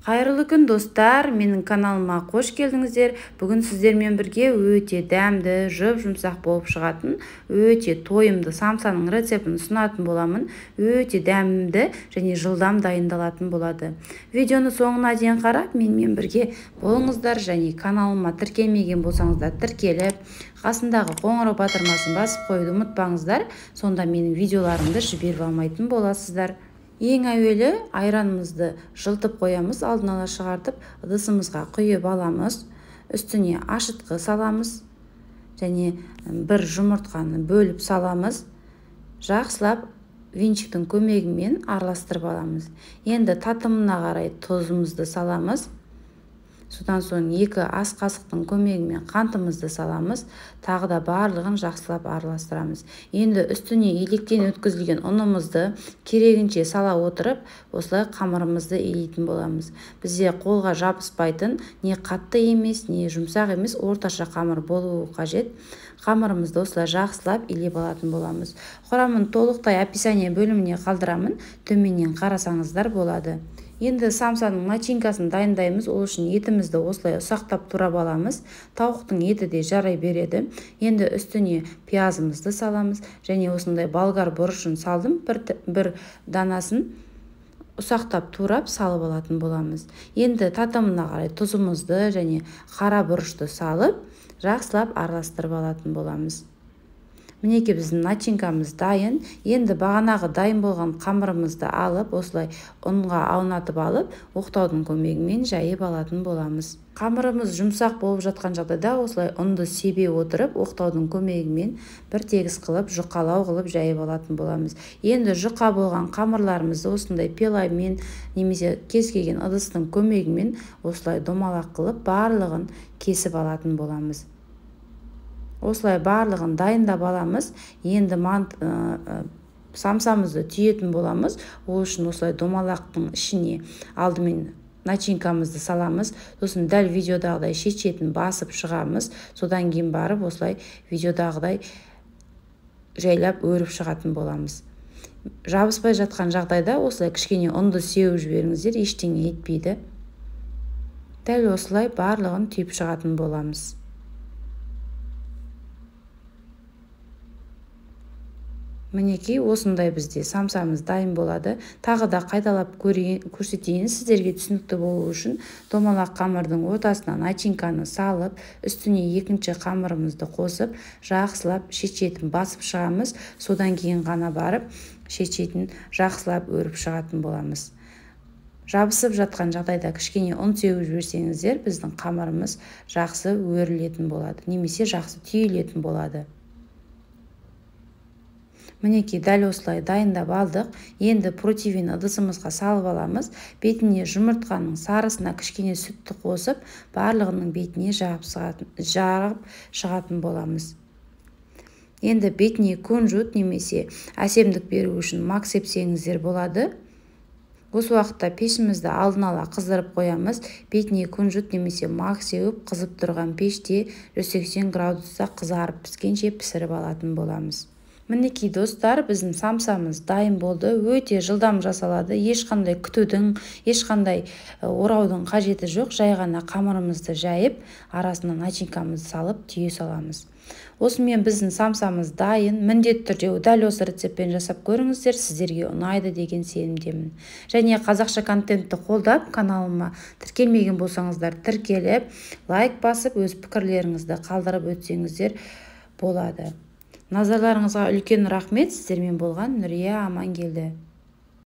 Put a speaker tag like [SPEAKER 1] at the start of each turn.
[SPEAKER 1] Қайырлы күн, достар! Менің каналыма қош келдіңіздер. Бүгін сіздермен бірге өте дәмді, жұп-жұмсақ болып шығатын, өте тойымды самсаның рецептін ұсынатын боламын. Өте дәмді және жылдам дайындалатын болады. Видеоны соңына дейін қарап, менімен бірге болыңыздар және каналыма тіркелмеген болсаңыздар тіркеліп, қасындағы қоңырау батырмасын басып қоюды ұмытпаңыздар. Сонда менің видеоларымды жіберіп алмайтын боласыздар. Ең әуелі айранымызды жылтып қоямыз, алдын ала шығартып, ыдысымызға құйып аламыз. Үстіне ашытқы саламыз және бір жұмыртқаны бөліп саламыз. Жақсылап венчиктің көмегімен араластырып аламыз. Енді татымына қарай тұзымызды саламыз. Содан соң 2 ас қасықтың көмегімен қантымызды саламыз. Тағы да барлығын жақсылап араластырамыз. Енді үстіне електен өткізілген ұнымызды керегінше сала отырып, осылай қамырымызды илейтін боламыз. Бізде қолға жабыспайтын, не қатты емес, не жұмсақ емес, орташа қамыр болуы қажет. Қамырымызды осылай жақсылап илеп алатын боламыз. Құрамын толықтай описание бөліміне қалдырамын, төменнен қарасаңыздар болады. Енді самсаның начинкасын дайындаймыз. Ол үшін етімізді осылай ұсақтап турап аламыз. Тауықтың еті де жарай береді. Енді үстіне пиязымызды саламыз және осындай болгар бұрышын салдым, бір данасын ұсақтап турап салып алатын боламыз. Енді татымына қарай тұзымызды және қара бұрышты салып, жақсылап араластырып алатын боламыз. Мінекей біздің начинкамыз дайын. Енді бағанағы дайын болған қамырымызды алып, осылай ұнға аунатып алып, оқтаудың көмегімен жайып алатын боламыз. Қамырымыз жұмсақ болып жатқан жағдайда осылай ұнды себе отырып, оқтаудың көмегімен бір тегіс қылып, жұқалау қылып жайып алатын боламыз. Енді жұқа болған қамырларымызды осындай пиламен немесе кез келген ыдыстың көмегімен осылай домалақ қылып, барлығын кесіп алатын боламыз. Осылай барлығын дайындап аламыз. Енді самсамызды түйетін боламыз. Ол үшін осылай домалақтың ішіне алдымен начинкамызды саламыз. Сосын дәл видеодағыдай шет-шетін басып шығамыз. Содан кейін барып осылай видеодағыдай жайлап өріп шығатын боламыз. Жабыспай жатқан жағдайда осылай кішкене ұнды сеуіп жіберіңіздер, ештеңе етпейді. Дәл осылай барлығын түйіп шығатын боламыз. Мінекей осындай бізде самсамыз дайын болады. Тағы да қайталап көрсетейін сіздерге түсінікті болу үшін. Домалақ қамырдың ортасына начинканы салып, үстіне екінші қамырымызды қосып, жақсылап шет-шетін басып шығамыз. Содан кейін ғана барып шет-шетін жақсылап өріп шығатын боламыз. Жабысып жатқан жағдайда кішкене ұн сеуіп жіберсеңіздер, біздің қамырымыз жақсы өрілетін болады, немесе жақсы түйілетін болады. Мінекей дәл осылай дайындап алдық. Енді противень ыдысымызға салып аламыз. Бетіне жұмыртқаның сарысына кішкене сүтті қосып, барлығының бетіне жағып шығатын боламыз. Енді бетіне кунжут немесе әсемдік беру үшін мак сепсеңіздер болады. Осы уақытта пешімізді алдын ала қыздырып қоямыз. Бетіне кунжут немесе мак сеуіп, қызып тұрған пеште 180 градуста қызарып піскенше пісіріп алатын боламыз. Мінекей достар, біздің самсамыз дайын болды. Өте жылдам жасалады. Ешқандай күтудің, ешқандай ораудың қажеті жоқ. Жай ғана қамырымызды жайып, арасына начинкамызды салып, түйе саламыз. Осымен біздің самсамыз дайын. Міндетті түрде дәл осы рецептпен жасап көріңіздер, сіздерге ұнайды деген сенімдемін. Және қазақша контентті қолдап, каналыма тіркелмеген болсаңыздар тіркеліп, лайк басып, өз пікірлеріңізді қалдырып өтсеңіздер болады. Назарларыңызға үлкен рахмет. Сіздермен болған Нүрия Амангелді.